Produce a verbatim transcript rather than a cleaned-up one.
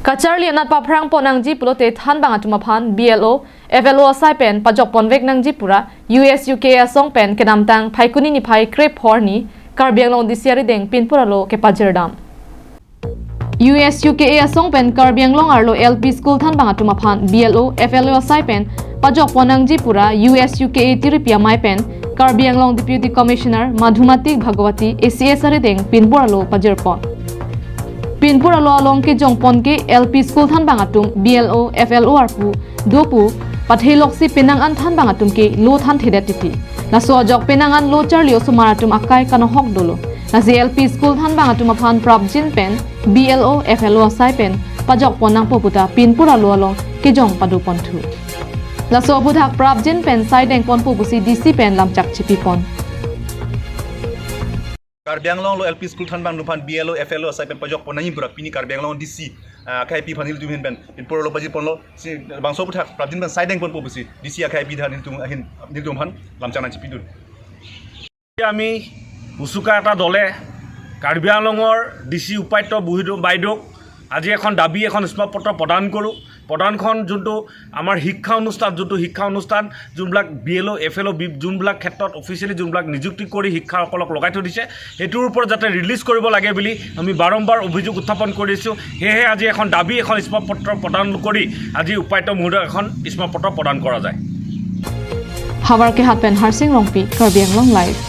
Kacharli anat paphrang pon nangji pulote thanbang atum aphan B L O, F L O asai pen pajok ponvek nangji pura U S U K A asong pen kedamtang Phaikuni niphai krepho arni Karbi Anglong D C arideng pinpur alo kepajirdam. U S U K A asong pen Karbi Anglong arlo L P school thanbang atum aphan B L O, F L O asai pen pajok pon nangji pura U S U K A tiripi amei pen Karbi Anglong Deputy Commissioner Madhumatik Bhagawati A C S arideng pinpur alo pajirpon. Pinpur alo along kejong pon ke L P school thanbang atum B L O, F L O arpu do pu patheloksi penang an thanbang atum ke lo thanthedet titi. Laso ajok penang an lo charli osomar atum akai kanohok dolo. Lasi L P school thanbang atum aphan prapjin pen B L O, F L O asai pen pajok pon nangpo puta pinpur alo along kejong pado ponthu. Laso aphuthak prapjin pen saideng ponpo pusi D C pen lamchak chipi pon. Karbi Anglong lo L P school thanbang atum aphan B L O, F L O asai pen pajok pon nangji pura pini Karbi Anglong D C, ah, akhai pi aphan nelitum ahin pen pinpur alo pajir ponlo. Si bangso aphuthak prapjin pen saideng ponpo pusi D C akhai pi aphan nelitum ahin nelitum aphan lamchak nangchipidun. আমি উচুকা এটা দলে কাৰ্বি আংলঙৰ D C উপায়ুক্ত বুহিদু বাইদেউক আজি এখন দাবী এখন স্মাৰকপত্ৰ প্ৰদান কৰোঁ। প্ৰদানখন যোনটো আমাৰ শিক্ষা অনুষ্ঠান, যোনটো শিক্ষা অনুষ্ঠান যোনবিলাক বি এল অ', এফ এল অ', বি যোনবিলাক ক্ষেত্ৰত অফিচিয়েলি যোনবিলাক নিযুক্তি কৰি শিক্ষাসকলক লগাই থৈ দিছে, সেইটোৰ ওপৰত যাতে ৰিলিজ কৰিব লাগে বুলি আমি বাৰম্বাৰ অভিযোগ উত্থাপন কৰিছোঁ। সেয়েহে আজি এখন দাবী এখন স্মাৰকপত্ৰ প্ৰদান কৰি আজি উপায়ুক্ত মহোদয়ক এখন স্মাৰকপত্ৰ প্ৰদান কৰা যায়। Howraghat pen Harsing Rongpi, Karbi Anglong Live.